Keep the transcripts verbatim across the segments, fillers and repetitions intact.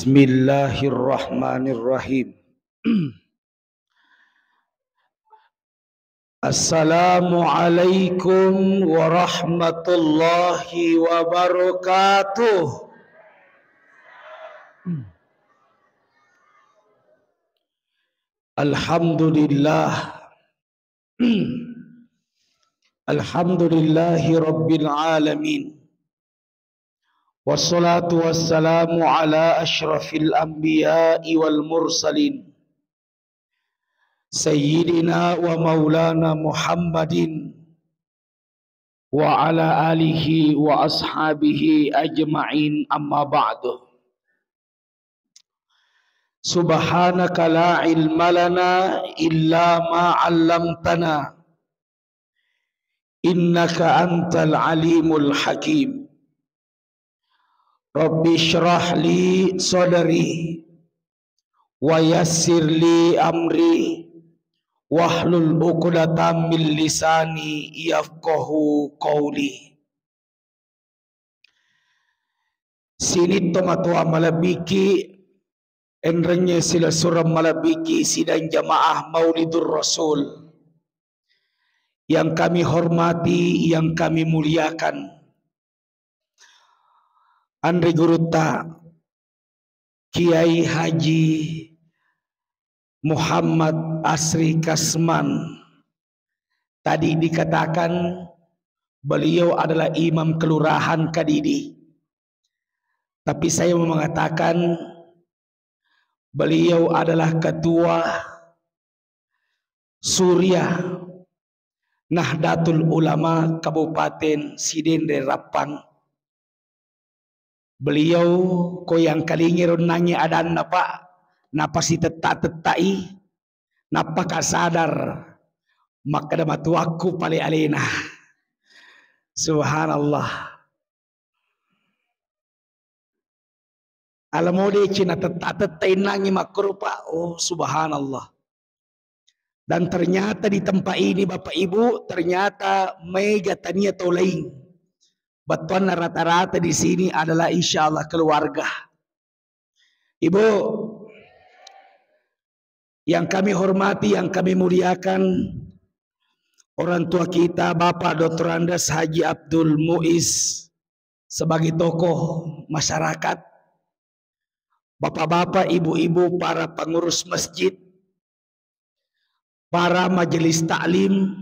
Bismillahirrahmanirrahim. Assalamualaikum warahmatullahi wabarakatuh. Alhamdulillah. Alhamdulillahi rabbil alamin. Wassalatu wassalamu ala asyrafil anbiya'i wal mursalin. Sayyidina wa maulana Muhammadin wa ala alihi wa ashabihi ajma'in, amma ba'du. Subhanaka la ilma lana illa ma 'allamtana, innaka antal alimul hakim. Rabbi shrah li sadri wa yassir li amri wahlul uqdatam min lisani yafqahu qawli. Sining tomatoa malebbiki, enrengnge silasureng malebbiki sidang jamaah Maulidur Rasul yang kami hormati, yang kami muliakan. Anre gurutta, Kiai Haji Muhammad Asri Kasman. Tadi dikatakan beliau adalah imam kelurahan Kadidi. Tapi saya mau mengatakan beliau adalah ketua Surya Nahdlatul Ulama Kabupaten Sidenreng Rappang. Beliau ko yang kalingero nangi adanna, Pak, napasitetta-tettai, nappaka sadar, makkeda matuakku pale alena. Subhanallah. Alamode cina tetta-tetta innangi makkurupa. Oh, subhanallah. Dan ternyata di tempat ini, Bapak Ibu, ternyata mega tania tau laing. Bettuanna rata-rata di sini adalah insya Allah keluarga. Ibu, yang kami hormati, yang kami muliakan, orang tua kita, Bapak Doktor Andes Haji Abdul Muiz, sebagai tokoh masyarakat, bapak-bapak, ibu-ibu, para pengurus masjid, para majelis taklim,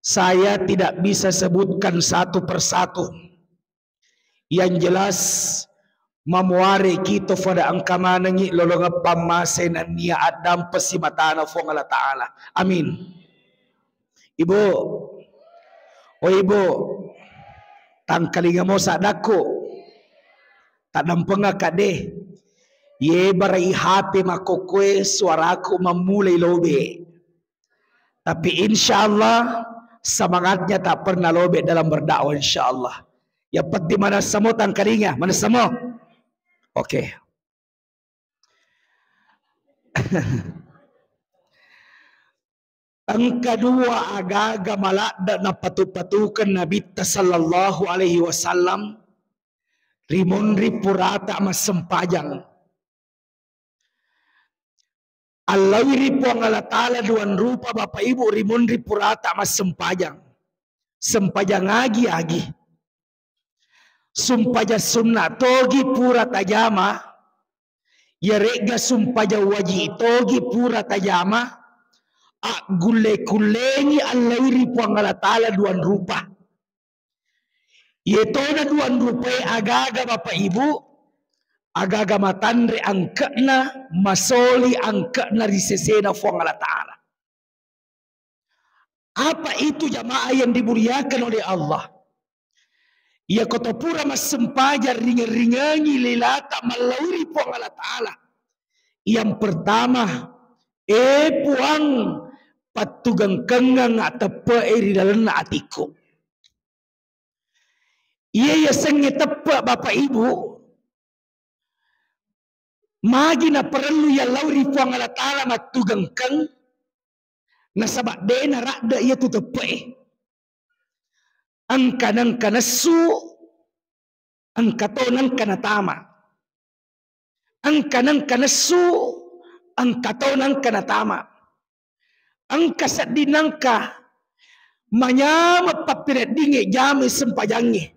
saya tidak bisa sebutkan satu persatu. Yang jelas, mamuare kito fada engka manengi lolongeng pammase nennia addampeng simatana Fuang Allah Ta'ala. Amin. Ibu, oh Ibu, tangkalingamo saddakku, taddampengakka de. Ye barai H P makkokkoe suaraku mammulai lobe. Tapi insya Allah semangatnya tak pernah lobe dalam berdakwah, insya Allah. Yang penting manessamo tangkalinga, manessamo. Oke. Engka dua agaga maladde napatu-patukeng Nabitta sallallahu alaihi wasallam ri munri purata massempajang. Allaui ri Puang Allah Ta'ala duang rupa, Bapak Ibu, ri munri purata massempajang. Sempajang agi-agi. Sumpajang sunna togi pura tajama, iyaregga sumpajang waji togi pura tajama, aggulle-kullengi allaui ri Puang Allah Ta'ala duang rupa. Yetona duang rupae agaga, Bapak Ibu, agaga matanre angke'na, masoli angke'na ri sesena Fuang Allah Ta'ala. Apa itu jamaah yang dimuliakan oleh Allah? Iya koto pura massempajang ringeng-ringengi lilata mallauri Puang Allah Ta'ala. Yang pertama, eh Puang, pattugengkengeng ateppe'e ri lalenna atikku. Iya yasengnge teppe, Bapak Ibu, magi naparellu yallau ri Puang Allah Ta'ala mattugengkeng, nasaba de naradde iyatu teppe'e. Engka nengka nessu, engka to nengka natama. engka nengka nessu, engka to nengka natama. Engka sedding nengka manyameng pappireddingnge jamai sempajangnge.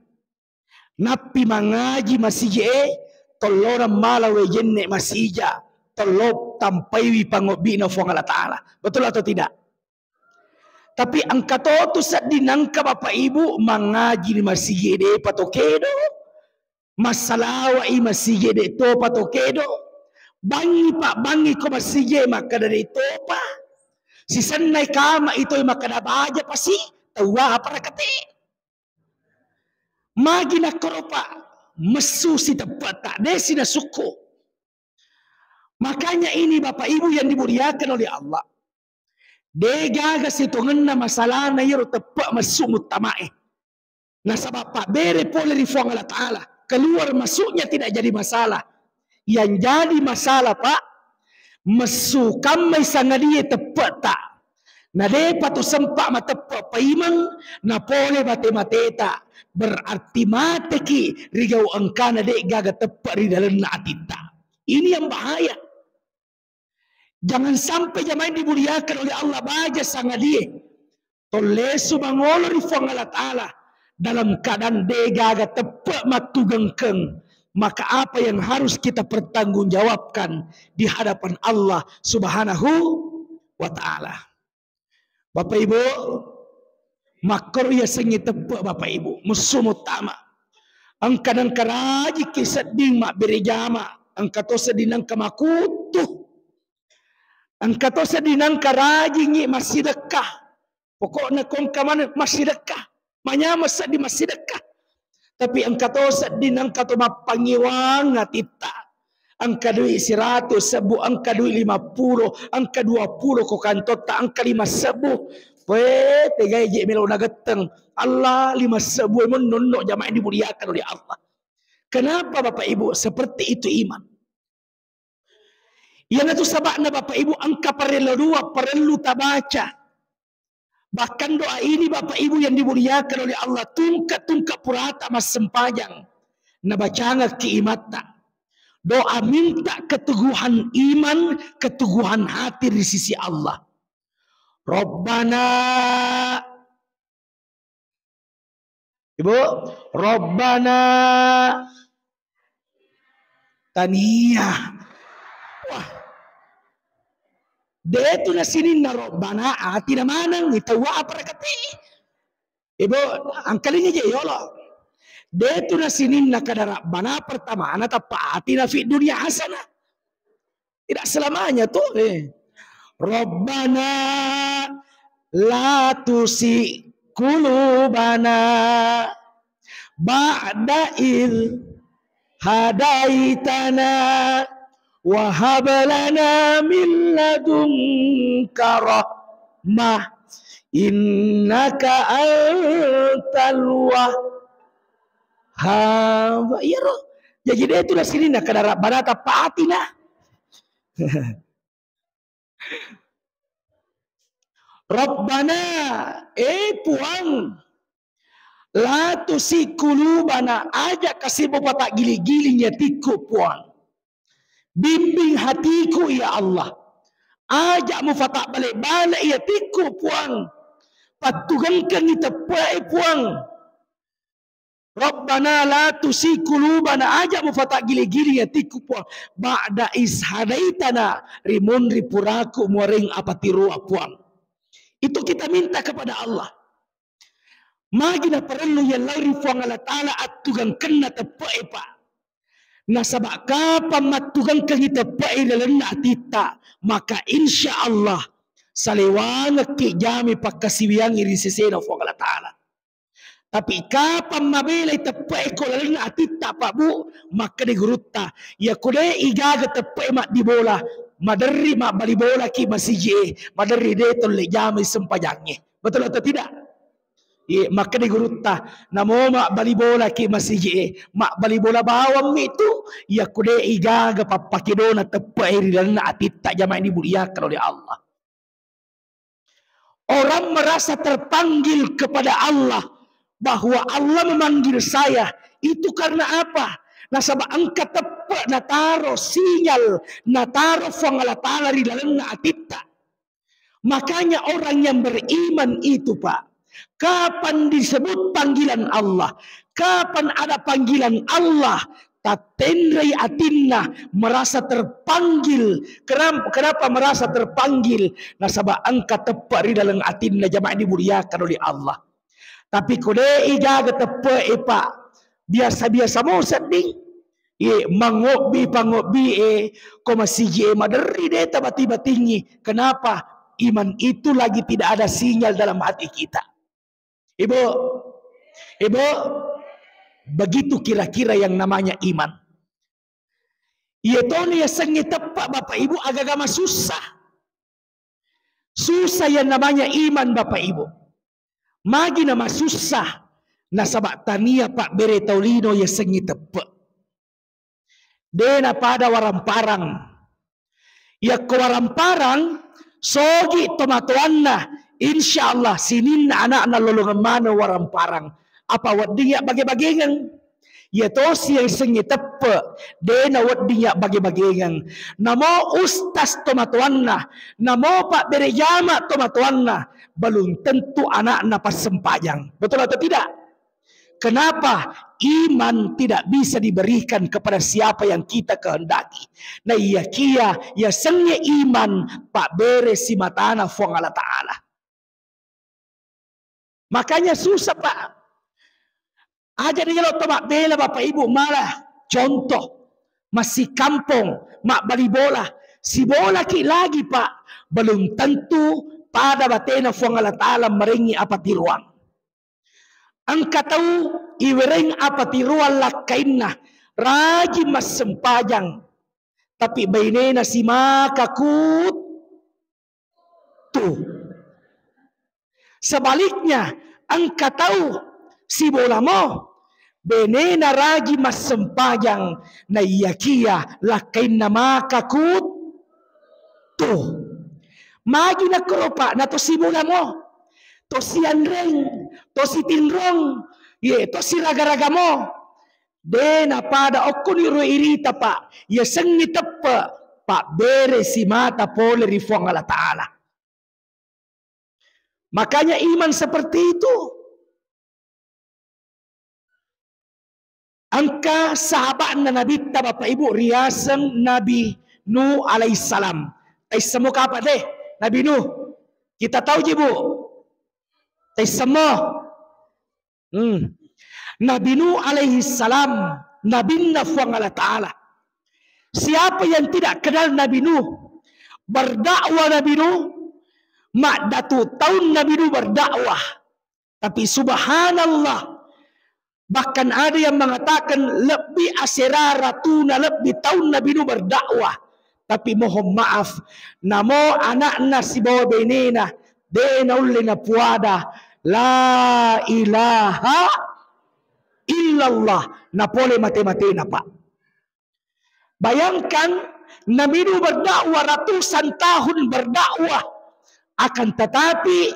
Nappi mangaji masiji'e, tollorang mala wae jenne masija, tollo tampaiwi pangobbi'na Fuang Allah Ta'ala. Betul atau tidak? Tapi engka to tu sedding nengka Bapak Ibu mangaji di masiji'e de'pa to kedo, massalawa'i masiji'e de' topa to kedo, bangngi pa bangngi ko masiji'e makkeda de' topa, sisennai kama itoi makkeda baja pasi, tawwa apa rakate. Magi nakkoro, Pak? Messu siteppetta, de' sinasukku. Makanya ini, Bapak Ibu yang dimuliakan oleh Allah, de' gaga sitongenna masalahna iyaro teppe' messu muttamae. Nasaba pabbere pole ri Fuang Allah Ta'ala, keluar masuknya tidak jadi masalah. Yang jadi masalah, Pak, messu kammai sangadie teppe'ta. Na de'pa to sempa mateppe' paimeng, na pole mate-mateta. Berarti mateki ri gau engkana, de' gaga teppe' ri lalenna atitta. Ini yang bahaya. Jangan sampai jamaah yang dimuliakan oleh Allah, baja sangadie tollesu mangolo ri Fuang Allah Ta'ala dalam keadaan de' gaga teppe' mattugengkeng, maka apa yang harus kita pertanggungjawabkan di hadapan Allah Subhanahu wa Ta'ala? Bapak Ibu, makkoro yasengnge teppe', Bapak Ibu, messu muttama. Engka nengka rajikki sedding mabbere jama, engka to sedding nengka makuttu. Engka to sedding nengka rajingngi massidekka. Pokokna ko engka maneng massidekka. Manyameng sedding massidekka. Tapi engka to sedding, engka to mappangiwang atitta. Engka dui' siratu sebbu, engka dui' lima pulo, engka dua pulo ko kantotta, engka lima sebbu. Weh, tegai je' melo nagetteng. Allah, lima sebbu e mon nonno, jamaah yang dimuliakan oleh Allah. Kenapa Bapak Ibu seperti itu iman? Iyanatu saba'na Bapak Ibu, engka parellu dua, parellu tabaca. Bahkan doa ini Bapak Ibu yang dimuliakan oleh Allah, tungke-tungke purata massempajang, nabacangekki imatta. Doa minta keteguhan iman, keteguhan hati di sisi Allah. Rabbana Ibu, Rabbana tania. Wah. De' tu na sininna Rabbana, atina maneng, itawwa apa rakati. Ibu, angkalingi je yolo. De' tu na sininna kada Rabbana pertamana tappa atina fid dunya hasanah. Tidak selamanya tuh. Eh. Rabbana la tusi qulubana ba'da id hadaitana wa hab lana min ladunka rahmah innaka antal wahhab. Iyaro. Jadi de' tu na sininna kada Rabbana tappa atina. Rabbana, eh Puang, la tusi qulubana, aja kasi mupataggili-giling atikku Puang. Bimbing hatiku ya Allah. Aja mufatabbale-bale atikku Puang. Pattugengkengi teppe'e Puang. Rabbana la tusi qulubana, aja mufataggili-giling atikku Puang, ba'da is hadaitana, rimunri puraku muareng apatiroa Puang. Itu kita minta kepada Allah. Magi naparellu yallau ri Puang Allah Ta'ala attugengkenna teppe'e, Pak. Nasaba kapang mattugengkengi teppe'e ri lalenna atitta, maka insya Allah salewangekki jami pakkasiwiangngi ri sesena Puang Allah Ta'ala. Tapi kapang mabelai teppe'e ko lalenna atitta, Pak Bu, makkeda gurutta, iya ko de' igaga teppe'e maddibola, maderri mabbali bolaki masiji'e, maderri de' tolle jamai sempajangnge. Betul atau tidak? Iya, makkeda gurutta, namo mabbali bolaki masiji'e, mabbali bola bawammi tu, iya ko de' igaga pappakedona teppe'e ri lalenna atitta, jamaah yang dimuliakan oleh Allah. Orang merasa terpanggil kepada Allah, bahwa Allah memanggil saya. Itu karena apa? Nasaba engka teppe teppe' nataro sinyal, nataro Fuang Allah Ta'ala ri lalenna atitta. Makanya orang yang beriman itu, Pak, kapan disebut panggilan Allah, kapan ada panggilan Allah, tattenrei atinna, merasa terpanggil. Kenam-, kenapa merasa terpanggil? Nasaba engka teppe' ri laleng atinna, jamaah dimuliakan oleh Allah. Tapi ko de'i gaga teppe'e, Pak, biasa-biasa mo sedding. Iye, mangobbi pangobbi'e, ko masigi'e maderri de' tabati-batingi. Kenapa? Iman itu lagi tidak ada sinyal dalam hati kita. Ibu, Ibu, begitu kira-kira yang namanya iman. Iye toni yasengnge teppe', Bapak Ibu, agaga masussa. Susah yang namanya iman, Bapak Ibu. Magi namasussa, nasaba tania pabbere tau lino yasengnge teppe'. De' napada waramparang. Yakko waramparang, sogi tomatoanna, insya Allah sininna ana'na lolongeng maneng waramparang. Apa wedding ya bage-bagengeng? Iya tosi yasengnge teppe', de' nawedding ya bage-bagengeng. Namo ustas tomatoanna, namo pabbere jama tomatoanna, belum tentu ana'na passempajang. Betul atau tidak? Kenapa? Iman tidak bisa diberikan kepada siapa yang kita kehendaki. Nah, iya kia, yasengnge iman, pabbere simatana Fuang Allah Ta'ala. Makanya susah, Pak. Aja' de' jolo to mabbela, Bapak Ibu, malah contoh, masikampong, mabbali bola, sibolaki lagi, Pak, belum tentu pada batena Fuang Allah Ta'ala merengi apa tiruang. Engka tau iwereng apa tiruang lakkainna, rajin massempajang, tapi bainena simaka kuttu. Sebaliknya, engka tau sibolamo, benena rajin massempajang, naiyakia lakkainna maka kuttu. Magi nakkoro, Pak, na to sibolamo, to sianreng, to sitinrong, ye, to siraga-ragamo. De' napada okkoni ro irita, Pak. Yasengnge teppe', pabbere simata pole ri Fuang Allah Ta'ala. Makanya iman seperti itu. Engka sahaba'na Nabitta, Bapak Ibu, riaseng Nabi Nuh alaihissalam. Taissemo kapang de', Nabi Nuh. Kita tahu ji, Bu. Taissemo. Hmm. Nabi Nuh alaihissalam, nabinna Fuang Allah Ta'ala. Siapa yang tidak kenal Nabi Nuh? Berdakwah Nabi Nuh, maddatu taun Nabi Nuh berdakwah. Tapi subhanallah, bahkan ada yang mengatakan lebih asera ratuna lebih taun Nabi Nuh berdakwah. Tapi mohon maaf, namo ana'na sibawa benena, de' naulle napuada la ilaha illallah, napole mate-matena, Pak. Bayangkan, Nabi Nuh berdakwah, ratusan tahun berdakwah, akan tetapi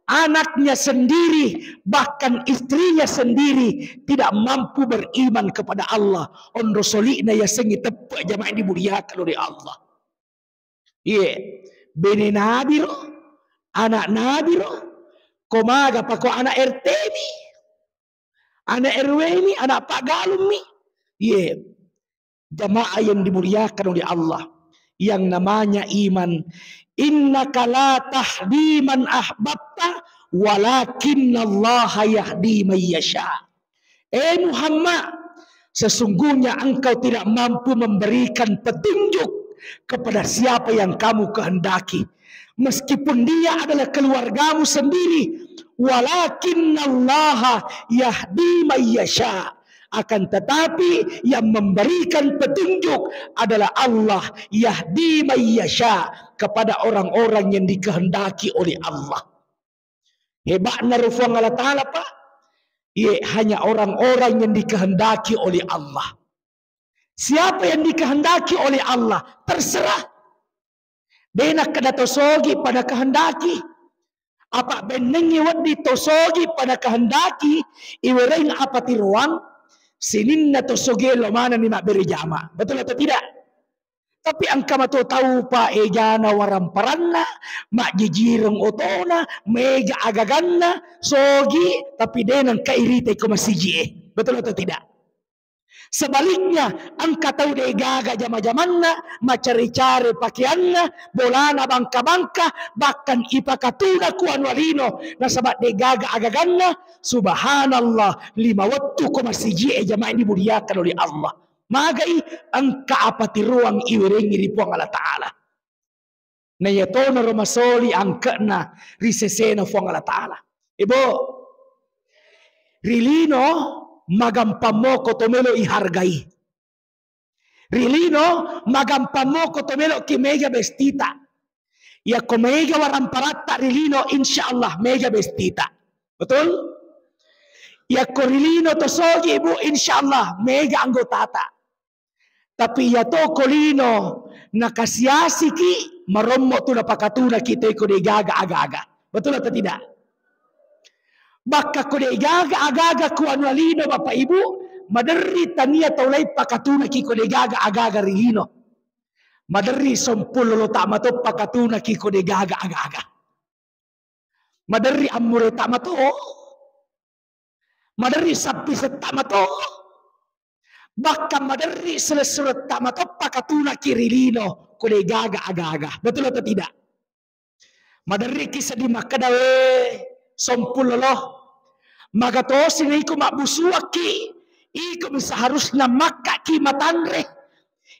anaknya sendiri, bahkan istrinya sendiri tidak mampu beriman kepada Allah. Onro soli'na yasengnge teppe', jamaah dimuliakan oleh Allah. Iye, bene Nabi ro, anak Nabi ro, ko maga pako anak R T mi, anak R W mi, anak paggalung mi. Iye, jamaah yang dimuliakan oleh Allah, yang namanya iman, innaka la tahdi man ahbabta, walakinnallaha yahdi man yasha. Eh Muhammad, sesungguhnya engkau tidak mampu memberikan petunjuk kepada siapa yang kamu kehendaki. Meskipun dia adalah keluargamu sendiri, walakinnallaha yahdi man yasha. Akan tetapi yang memberikan petunjuk adalah Allah, yahdi man yasha, kepada orang-orang yang dikehendaki oleh Allah. Hebatna ro Fuang Allah Ta'ala, Pak. Iye, hanya orang-orang yang dikehendaki oleh Allah. Siapa yang dikehendaki oleh Allah, terserah. De' nakkeda to sogi pada kehendaki. Apa bennengngi wedding to sogi pada kehendaki, iwereng apa tiroang, sininna to sogie lo manenni mabbere jama. Betul atau tidak? Tapi engka mato tau pa egana waramparanna, majjijireng otona, mega agaganna, sogi, tapi de nengka irita iko masiji e. Betul atau tidak? Sebaliknya, engka tau de gaga jama-jamanna, macare-care pakeanna, bolana bangka-bangka, bahkan ipakatuna ku anu alino, nasaba de gaga agaganna, subhanallah, lima wettu ko masiji e jamaah yang dimuliakan oleh Allah. Magai engka apatiroang iwerengngi ri Puang Allah Ta'ala. Na iyatonaro masoli angke'na ri sesena Fuang Allah Ta'ala. Ibu, ri lino magampang moko to melo ihargai. Ri lino magampang moko to melo ki mega bestita. Yakko mega waramparatta ri lino, insya Allah mega bestita. Betul? Yakko ri lino to sogi, Ibu, insya Allah mega anggotata. Tapi iyato ko lino nakasiasiki, marommo tu napakatunaki to iko de gaga aga-aga. Betul atau tidak? Bakka ko de gaga aga-aga ku anu lino, Bapak Ibu, maderri tania tau lain pakatunaki ko de gaga aga-aga ri lino. Maderri sompulolo ta mato pakatunaki ko de gaga aga-aga. Maderri ammureta mato, maderri sappisetta mato, bahkan maderri silessuretta mato pakatunaki ri lino ko de gaga aga-aga. Betul atau tidak? Maderri ki seddi makkeda, we, sompulolo, magatosi na iko mabbusuakki, iko mi seharusna makkaki matanre.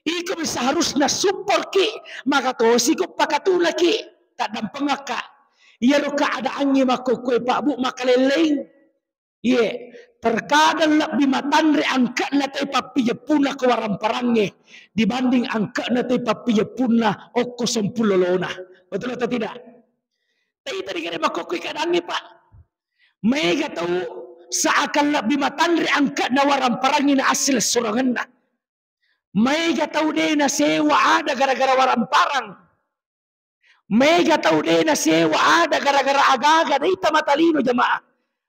Iko mi seharusna supportki, magatosiko pakatunaki. Taddampengakka. Iyaro keadaangnge makkokkoe, Pak Bu, makalelleing. Iye, terkadang lebbi matanre angke'na tai pappijeppunna ko waramparangnge dibanding angke'na tai pappijeppunna okko sompulolona. Betul atau tidak? Tapi tadi kira makkokkoe keadaangnge, Pak. Maega tau seakan lebbi matanre angke'na waramparangnge na assilessurangenna. Maega tau de nasewa ada gara-gara waramparang. Maega tau de nasewa ada gara-gara aga-aga, naita mata lino, jamaah.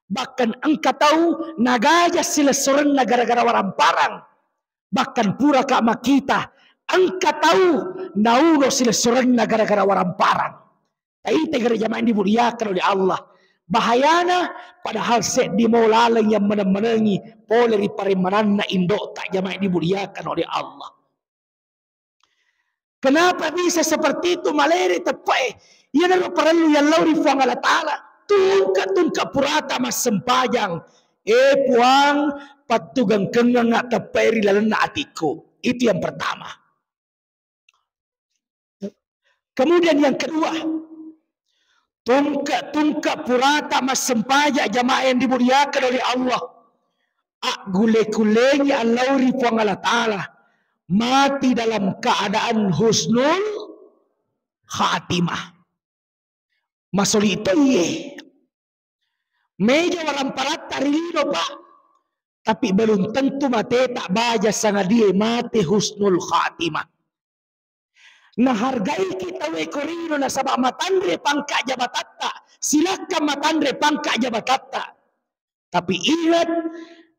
Bahkan engka tau nagaja silessurenna gara-gara waramparang. Bahkan puraka makkita, engka tau nauno silessurenna gara-gara waramparang. Taita gare jamaah yang dimuliakan oleh Allah. Bahayana, padahal seddi mo laleng yang meneng-menengi pole ri paremananna indo'ta, jamaah yang dimuliakan oleh Allah. Kenapa bisa seperti itu? Malere teppe'e. Iyanaro parellu yallau ri Puang Allah Ta'ala. Tungke-tungke purata massempajang. Eh Puang, pattugengkengnga teppe'e ri lalenna atikku. Itu yang pertama. Kemudian yang kedua, tungke-tungke purata massempajang, jamaah yang dimuliakan oleh Allah. Aggule-kulengi allau ri Puang Allah Ta'ala. Mati dalam keadaan husnul khatimah. Masoli to iye. Maega waramparatta ri lino, Pak. Tapi belum tentu mateta baja sangadie mate husnul khatimah. Nahargaiki tauwe ko ri lino nasaba matanre pangka jabatatta, silakan matanre pangka jabatatta. Tapi ingat,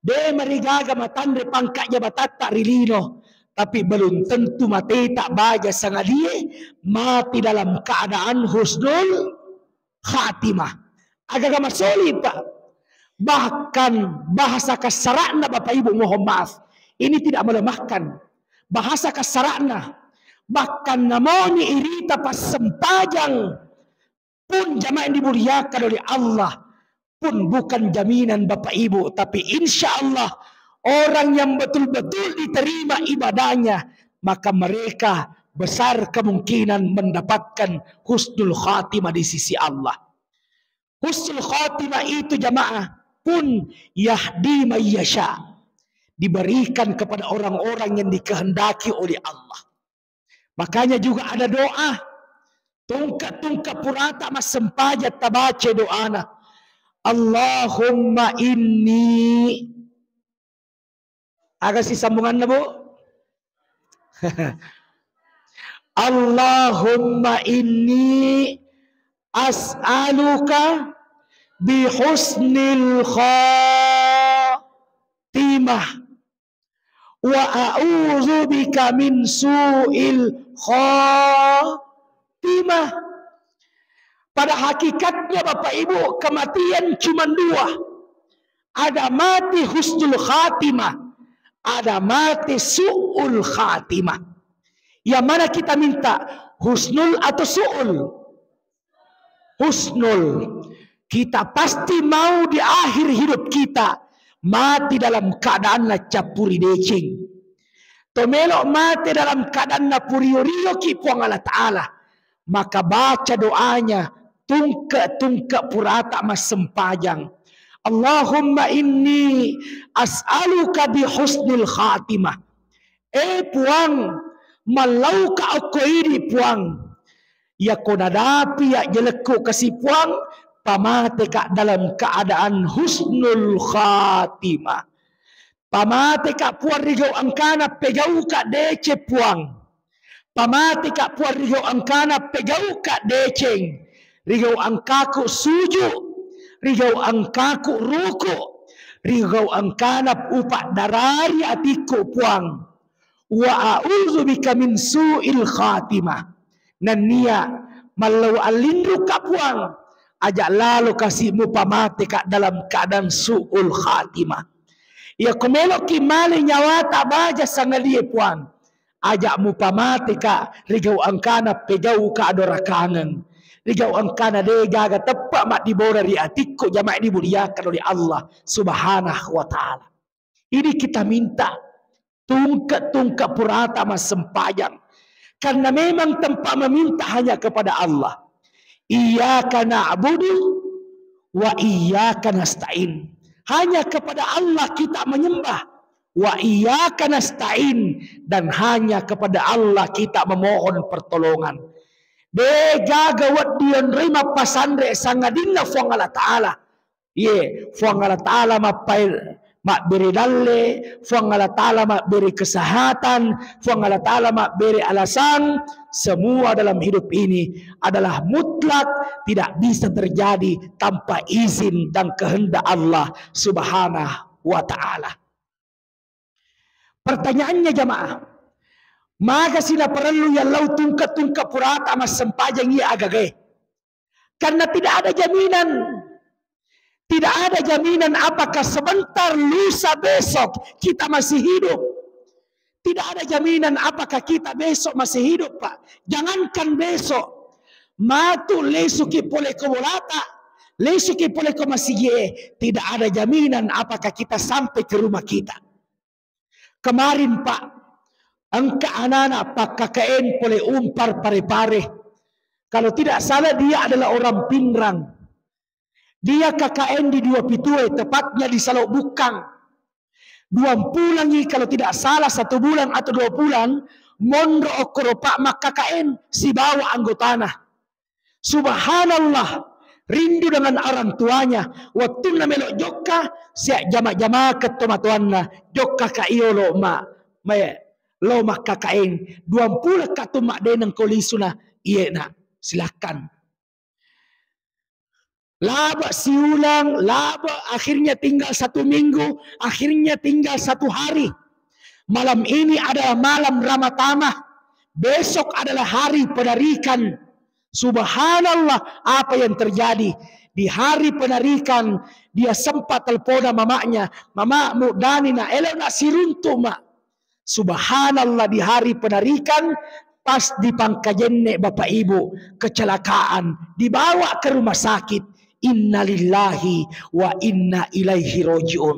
de marigaga matanre pangka jabatatta ri lino, tapi belum tentu mateta baja sangadie mati dalam keadaan husnul khatimah. Agaga masoli, Pak. Bahkan bahasa kasara'na, Bapak Ibu, mohon maaf, ini tidak melemahkan. Bahasa kasara'na, bahkan namoni irita passempajang pun, jamaah yang dimuliakan oleh Allah, pun bukan jaminan, Bapak Ibu, tapi insya Allah orang yang betul-betul diterima ibadahnya, maka mereka besar kemungkinan mendapatkan husnul khatimah di sisi Allah. Husnul khatimah itu, jamaah, pun yahdi may yasha, diberikan kepada orang-orang yang dikehendaki oleh Allah. Makanya juga ada doa, tungke-tungke purata massempajang tabaca doana, Allahumma inni, aga sih sambunganna, Bu? Allahumma inni as'aluka bihusnil khatimah. Wa a'udzu bika min su'il khatimah. Pada hakikatnya, Bapak Ibu, kematian cuma dua. Ada mati husnul khatimah, ada mati su'ul khatimah. Yang mana kita minta, husnul atau su'ul? Husnul. Kita pasti mau di akhir hidup kita mati dalam keadaan nacappuri deceng. To melo mate dalam keadaan napurio-rioki Puang Allah Ta'ala, maka baca doanya, tungke-tungke purata massempajang. Allahumma inni as'aluka bi husnil khatimah. Eh Puang, mallauka okko idi Puang. Yako nadapi ya jelekku kasi Puang, pamateka dalam keadaan husnul khatimah. Pamateka Puang rigau engkana pegauka deceng Puang. Pamateka Puang rigau engkana pegauka deceng. Rigau engkaku suju, rigau engkaku ruku, rigau engkana upa darari atikku Puang. Wa a'udzu bika min su'il khatimah. Nennia mallau allinrukka Puang, aja lalo kasi mupamateka dalam keadaan su'ul khatimah. Iya ko meloki male nyawata baja sangadie Puang, aja mupamateka rigau engkana pegauka adorakangeng, rigau engkana de gaga teppa maddibora ri atikku jamaah dimuliakan oleh Allah Subhanahu wa Ta'ala. Ini kita minta tungke-tungke purata massempajang. Karena memang tempat meminta hanya kepada Allah. Iyyaka na'budu wa iyyaka nasta'in. Hanya kepada Allah kita menyembah. Wa iyyaka nasta'in. Dan hanya kepada Allah kita memohon pertolongan. De gaga wedding onroi mappasanre sangadinna Fuang Allah Ta'ala. Iye, Fuang Allah Ta'ala mappai-, mabbere dalle, Fuang Allah Ta'ala mabbere kesehatan, Fuang Allah Ta'ala mabbere alasan, semua dalam hidup ini adalah mutlak, tidak bisa terjadi tanpa izin dan kehendak Allah Subhanahu wa Ta'ala. Pertanyaannya jamaah, maga sila perlu yallau tungke-tungke purata massempajang iya agagae? Karena tidak ada jaminan. Tidak ada jaminan apakah sebentar, lusa, besok kita masih hidup. Tidak ada jaminan apakah kita besok masih hidup, Pak. Jangankan besok. Matu lesuki pole ko bolata, lesuki pole ko masigi, tidak ada jaminan apakah kita sampai ke rumah kita. Kemarin, Pak, engka anak-anak Pak K K N pole Umpar Pare-Pare. Kalau tidak salah, dia adalah orang Pinrang. Dia K K N di Dua Pitue, tepatnya di Salo Bukkang. Dua pulangi, kalau tidak salah, satu bulan atau dua bulan, monro okkoro Pak mak K K N sibawa anggotana. Subhanallah, rindu dengan orang tuanya. Wettunna melo jokka, sia jama-jamaka tomatoanna, jokka ka iyolo ma, ma, lo mak K K N. Dua pulang ka tu mak deneng ko lisuna, iye nak, silakan. Laba siulang, laba akhirnya tinggal satu minggu, akhirnya tinggal satu hari. Malam ini adalah malam Ramatama, besok adalah hari penarikan. Subhanallah, apa yang terjadi? Di hari penarikan, dia sempat telepon mamanya, "Mama, mudani na, elo na siruntu, Mak." Subhanallah, di hari penarikan, pas di Pangkajenne, Bapak Ibu, kecelakaan, dibawa ke rumah sakit. Innalillahi wa inna ilaihi roji'un.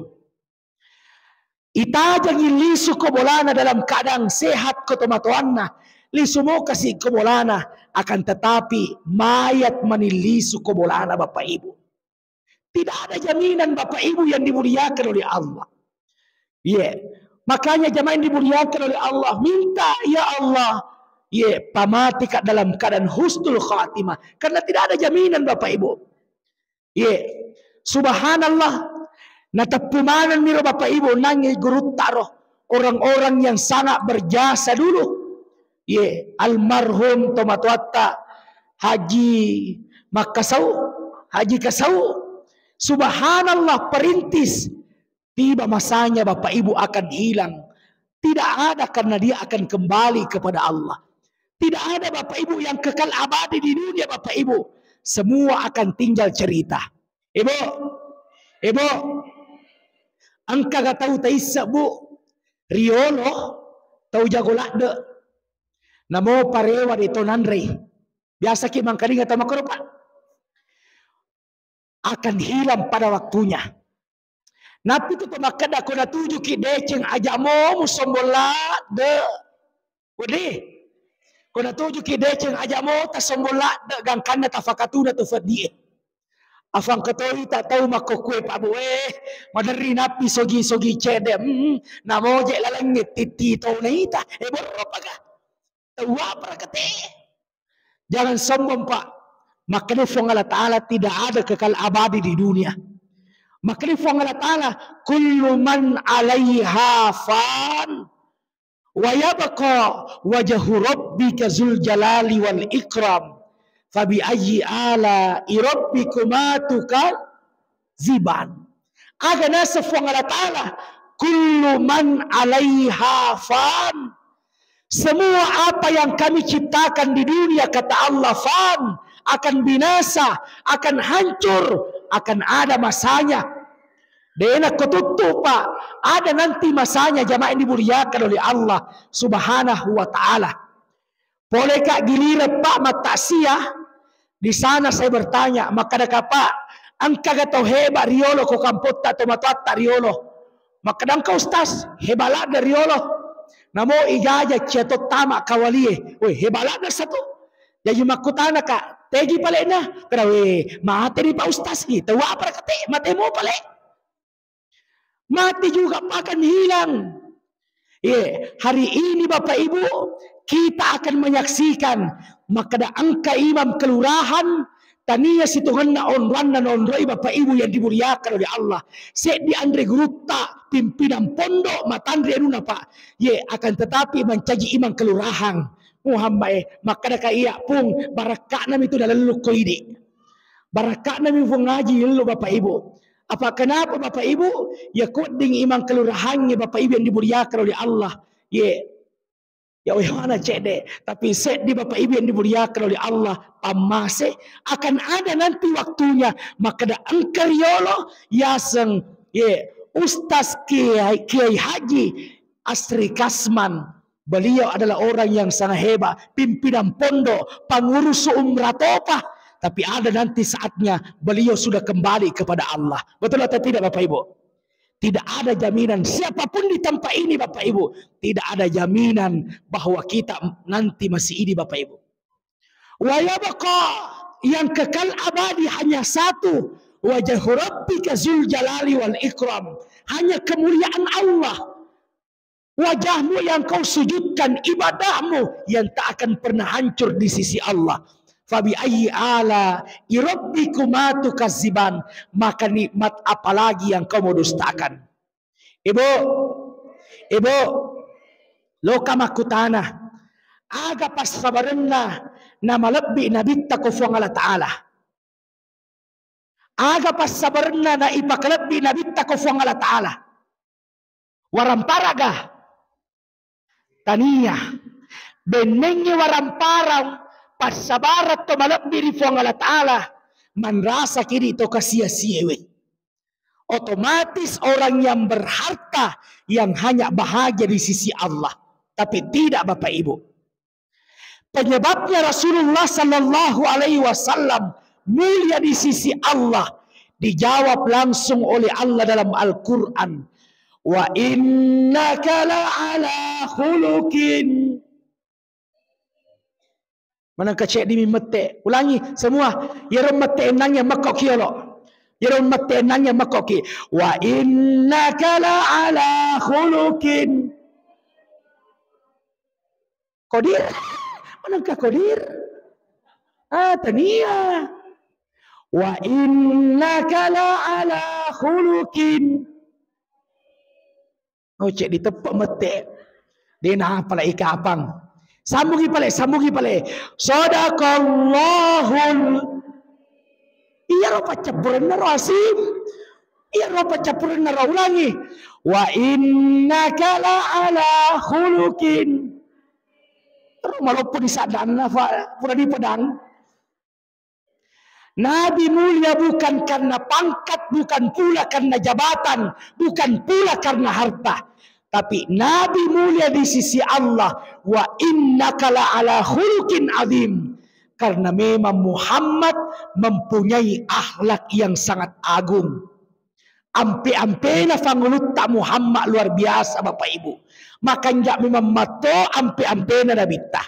Itajengi lisu ko bolana dalam keadaan sehat ko tomatoanna, lisu mo kasi ko bolana, akan tetapi mayat mani lisu ko bolana, Bapak Ibu. Tidak ada jaminan, Bapak Ibu yang dimuliakan oleh Allah. Iya. Makanya jamaah yang dimuliakan oleh Allah, minta, "Ya Allah, iya, pamatika dalam keadaan husnul khatimah." Karena tidak ada jaminan, Bapak Ibu. Iya. Subhanallah. Nateppu manenni ro, Bapak Ibu, nangi gurutta ro. Orang-orang yang sangat berjasa dulu. Iye, almarhum tomatoatta Haji Makkasau, Haji Kasau. Subhanallah, perintis. Tiba masanya Bapak Ibu akan hilang. Tidak ada, karena dia akan kembali kepada Allah. Tidak ada, Bapak Ibu, yang kekal abadi di dunia, Bapak Ibu. Semua akan tinggal cerita. Ibu, Ibu, engka ga tau taisseng, Bu, riolo tau jago ladde. Namo parewa de to nanrei. Biasa ki mangkalinga tau makkoro, Pak. Akan hilang pada waktunya. Nappi tu to makkeda, ko natujuki deceng aja mo musombong ladde. Wedi, ko natujuki deceng aja mo tasombong ladde, gangkanna tafakatuna tu feddie. Afangkatoi ta tau makkokkoe, Pak, Bu, eh, maderri nappi sogi-sogi cedde, mm, namoje lalengnge titti to naita. Eh, borro paga. Tau apa rakate? Jangan sombong, Pak. Makanya Fuang Allah Ta'ala tidak ada kekal abadi di dunia. Makanya Fuang Allah Ta'ala, "Kullu man alaiha fan, wa yabqa wajhu rabbika zul jalali wal ikram. Fa bi ayyi ala'i rabbikuma tukadziban." Aga naseng Fuang Allah Ta'ala, "Kullu man alaiha fan." Semua apa yang kami ciptakan di dunia, kata Allah, fan, akan binasa, akan hancur, akan ada masanya. De nakko tuttu, Pak. Ada nanti masanya, jamaah yang dimuliakan oleh Allah Subhanahu wa Ta'ala. Poleka gilireng, Pak, mattaksiah, di sana saya bertanya, makkadaka, Pak, engkaga tau heba riolo ko kampotta, to matoatta riolo? Makkada engka, Ustaz, heba ladde riolo. Namo igaja cia to tama kawalie. Woi, heba ladde satu. Jaji makkutana ka, tegi palena? Kada, we, mate ni Pak Ustaz ki. Tau apa kate? Mate mo pale. Mati juga, Pak, akan hilang. Ye, hari ini, Bapak Ibu, kita akan menyaksikan makkada engka imam kelurahan, tania sitongenna onroanna naonroi, Bapak Ibu yang dimuliakan oleh Allah. Seddi anre gurutta, pimpinan pondok, matanre anunna, Pak. Ye, akan tetapi mancaji imam kelurahan. Muhammad, eh, makkadaka iya, Pung, barakka'na mi tu nalellukko idi. Barakka'na mi Pung ngaji illu, Bapak Ibu. Apa kenapa, Bapak Ibu? Ya, kudding imang kelurahannya, Bapak Ibu yang dimuliakan oleh Allah. Ye. Ya, wehana cedde. Tapi seddi, Bapak Ibu yang dimuliakan oleh Allah, pammase, akan ada nanti waktunya. Makkada engka riolo, yaseng, ye, Ustaz Kiai, Kiai Haji Asri Kasman. Beliau adalah orang yang sangat hebat, pimpinan pondok, pengurus umrah topa. Tapi ada nanti saatnya beliau sudah kembali kepada Allah. Betul atau tidak, Bapak Ibu? Tidak ada jaminan siapapun di tempat ini, Bapak Ibu. Tidak ada jaminan bahwa kita nanti masih ini, Bapak Ibu. Wa yabqa, yang kekal abadi hanya satu, wajhu rabbika zul jalali wal ikram. Hanya kemuliaan Allah. Wajahmu yang kau sujudkan, ibadahmu yang tak akan pernah hancur di sisi Allah. Fabi ayyi ala'i rabbikuma tukadziban, maka nikmat apalagi yang kau mau dustakan? Ibu, Ibu, loka makkutana, aga passabarenna namalebbi nabitta ko Fuang Allah Ta'ala? Aga passabarenna naipakalebbi nabitta ko Fuang Allah Ta'ala? Waramparaga? Tania. Bennengngi waramparang passabareng to malebbi ri Fuang Allah Ta'ala, manrasa kidi to kasia-siawe. Otomatis orang yang berharta yang hanya bahagia di sisi Allah. Tapi tidak, Bapak Ibu. Penyebabnya Rasulullah sallallahu alaihi wasallam mulia di sisi Allah, dijawab langsung oleh Allah dalam Al-Quran, "Wa innaka la'ala khuluqin." Manengka ceddi mi mette. Ulangi semua. Yero mette ennangnya mekko kiolo. Yero mette ennangnya mekko ki. "Wa innaka la'ala khuluqin." Kodir. Manengka kodir. Ah, tania. "Wa innaka la'ala khuluqin." Oh, ceddi teppe mette. De napalai kapang. Sambungi pale, sambungi pale. Sadaqallahul. Iyaro paccappurenna ro asim. Iyaro paccappurenna ro ulangi. "Wa innaka la ala khuluqin." Ro maloppo di saddanna, fa-, pura dipedang. Nabi mulia bukan karena pangkat, bukan pula karena jabatan, bukan pula karena harta. Tapi Nabi mulia di sisi Allah, "Wa innaka la ala khuluqin azim." Karena memang Muhammad mempunyai akhlak yang sangat agung. Ampe-ampena fangulutta Muhammad luar biasa, Bapak Ibu. Makanja memang matto ampe-ampena Nabitta.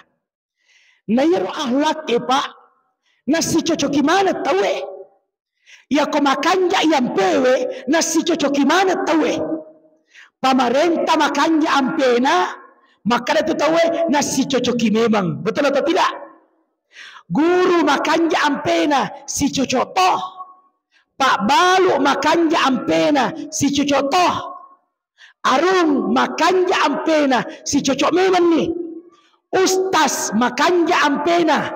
Na iyaro akhlak e, Pak, nassicocoki maneng tauwe. Iyako makanja i ampewe, nassicocoki maneng tauwe. Pamarenta makanja ampena, makkeda tu tauwe, nassicocoki memang. Betul atau tidak? Guru makanja ampena, sicoco to. Pabbalu makanja ampena, sicoco to. Arung makanja ampena, sicoco memang ni. Ustaz makanja ampena,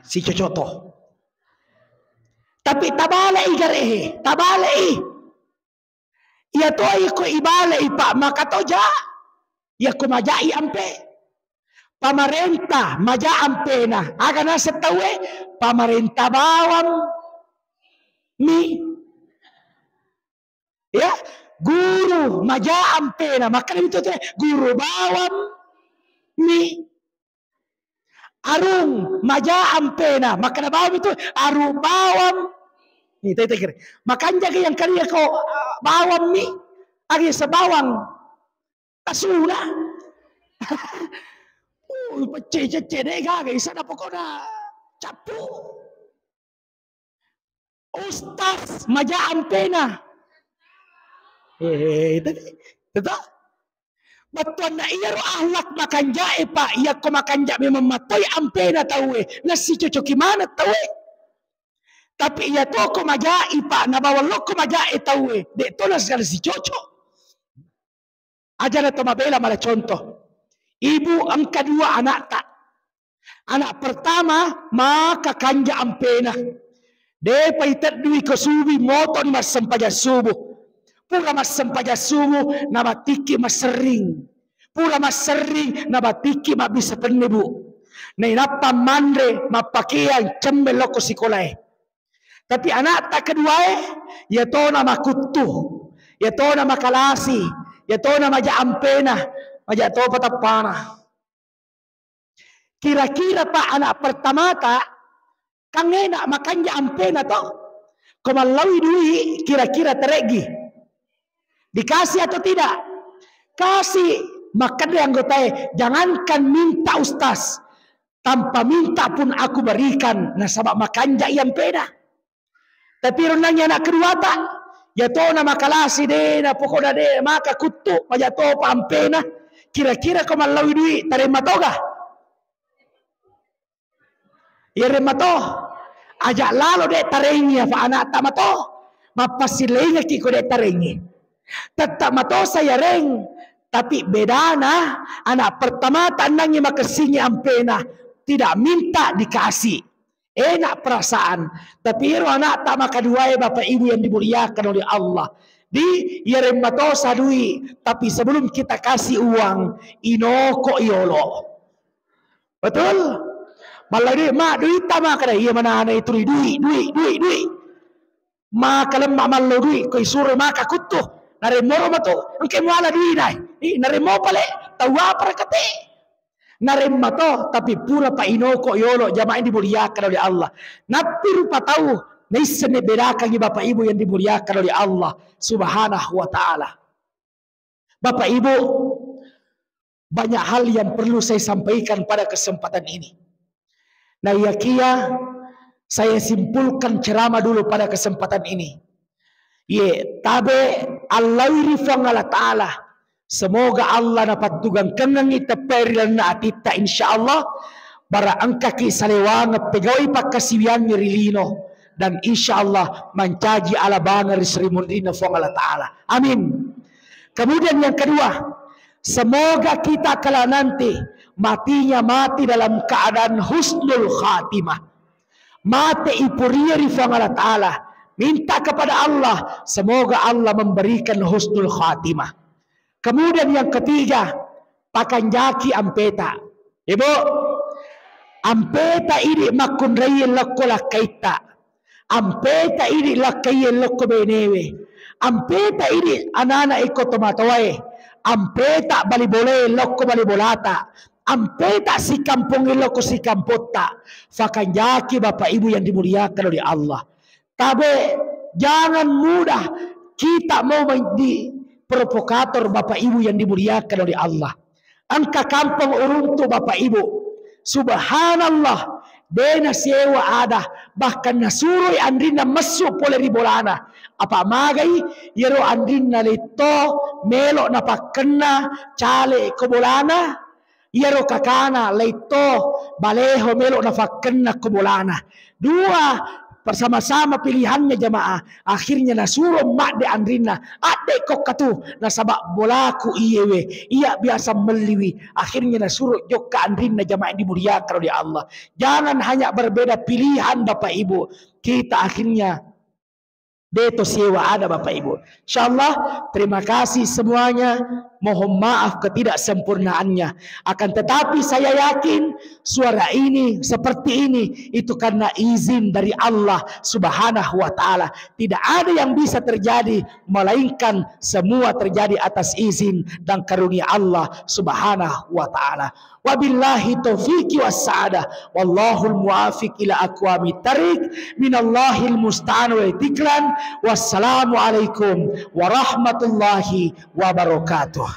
sicoco to. Tapi tabale'i garehe, tabale'i. Iya to iko ibale'i, Pak, maka to ja. Iyako maja'i ampe. Pamarenta maja ampena. Aga naseng tauwe? Pamarenta bawang mi. Ya, guru maja ampena. Makkeda itu teh guru bawang mi. Arung maja ampena, makkeda bawang itu, arung bawang. Nih, tadi, tadi kira. Makanja ke yang kali ya kau, ah, bawang mi, agi sebawang. Tasuna. Uh, pecce-cecce deh, gaga, isa ada pokoknya cappu. Ustaz maja ampena. Eh, itu, itu. Bettuanna iyaro akhlak makanja'e, Pak, iyakko makanja memang mattoi ampena tauwe, nassicocoki maneng tauwe. Tapi iya toko maja'i, Pak, nabawang lokko maja'e tauwe, de' to nasala sicoco. Ajana to mabela mala contoh. Ibu engka dua anakta. Anak pertama maka kanja ampena. Depa iteddui ko subuh, motoni massempajang subuh. Pura massempajang subuh, nabatikki masserring. Pura masserring, nabatikki mabbissa penne, Bu. Nainappa manre, mappakeang, cemme lokko sikolae. Tapi anakta keduae, iya tona makuttu, iya tona makalasi, iya tona maja ampena, maja topa tappana. Kira-kira, Pak, anak pertamata, kan enak makanja ampena to? Ko mallaui dui, kira-kira tereggi. Dikasih atau tidak? Kasih. Makkeda anggotae, jangankan minta ustaz, tanpa minta pun aku berikan, nasaba makanja i ampena. Tapi ronnangi anak keduata, iya tona makalasi de, na pokokna de, maka kuttu, maja topa ampena. Kira-kira ko mallaui dui, taremma toga? Iyareng mato, aja lalo de tarengi, apa anakta mato, mappassilaingaki ko de tarengi. Tetta mato sayareng, tapi bedana anak pertamata ennangi makessingi ampena, tidak minta dikasih. Enak perasaan. Tapi ero anakta makaduae, Bapak Ibu yang dimuliakan oleh Allah, di iyareng mato sadui, tapi sebelum kita kasih uang, inoko yolo. Betul? Malla dui, ma, duitta, makkeda, iya manana itu dui, dui, dui, dui. Maka lemma mallo dui, ko isuro maka kuttu. Naremmoro matu, engke muala dui nai. Ih, naremmo pale, tau apa rakate? Naremma to, tapi pura pa inoko yolo, jamaah yang dimuliakan oleh Allah. Nappi rupa tau, naisseng bedakangi Bapak Ibu yang dimuliakan oleh Allah Subhanahu wa Ta'ala. Bapak Ibu, banyak hal yang perlu saya sampaikan pada kesempatan ini. Nah, iyakiya saya simpulkan ceramah dulu pada kesempatan ini. Ye, tabe allaui ri Puang Allah Ta'ala. Semoga Allah napattugangkengngi teppai ri lalenna atitta, insyaallah. Bara engkaki salewangeng pegawai pakkasiwiangnge ri lino. Dan insyaallah mancaji alabangeng ri seri munrinna Puang Allah Ta'ala. Amin. Kemudian yang kedua, semoga kita kelak nanti matinya mati dalam keadaan husnul khatimah. Mate ipuria ri Puang Allah Ta'ala, Minta kepada Allah, semoga Allah memberikan husnul khatimah. Kemudian yang ketiga, pakanjaki ampeta. Ibu, ampeta idi makkunraie lokko lakkaitta. Ampeta idi lakkaiye lokko benewe. Ampeta idi anana iko tomatoae. Ampeta bali bolae lokko bali bolata. Ampeta sikampongnge lokko sikampotta. Fakanjaki Bapak Ibu yang dimuliakan oleh Allah. Tabe, jangan mudah kita mau menjadi provokator Bapak Ibu yang dimuliakan oleh Allah. Engka kampong uruntu Bapak Ibu. Subhanallah, de nasiewa ada, bahkan nasuroi anrinna messu pole ri bolana. Apa magai, iyaro anrinna letto melo napakkenna cale ko bolana, iyaro kakana letto baleho melo nafakkenna ko bolana. Dua, bersama-sama pilihannya jamaah. Akhirnya nasuro madde anrinna, adde kokka tu, nasaba bolaku iyewe, iya biasa melliwi. Akhirnya nasuro jokka anrinna jamaah yang dimuliakan oleh Allah. Jangan hanya berbeda pilihan Bapak Ibu. Kita akhirnya deto siewa ada Bapak Ibu. Insyaallah, terima kasih semuanya. Mohon maaf ketidaksempurnaannya. Akan tetapi saya yakin suara ini seperti ini itu karena izin dari Allah Subhanahu wa Ta'ala. Tidak ada yang bisa terjadi melainkan semua terjadi atas izin dan karunia Allah Subhanahu wa Ta'ala. Wabillahi taufiqi wassa'adah. Wallahul muwafiq ila aqwamit thariq. Minallahil musta'an wa tiklan. Wassalamualaikum warahmatullahi wabarakatuh.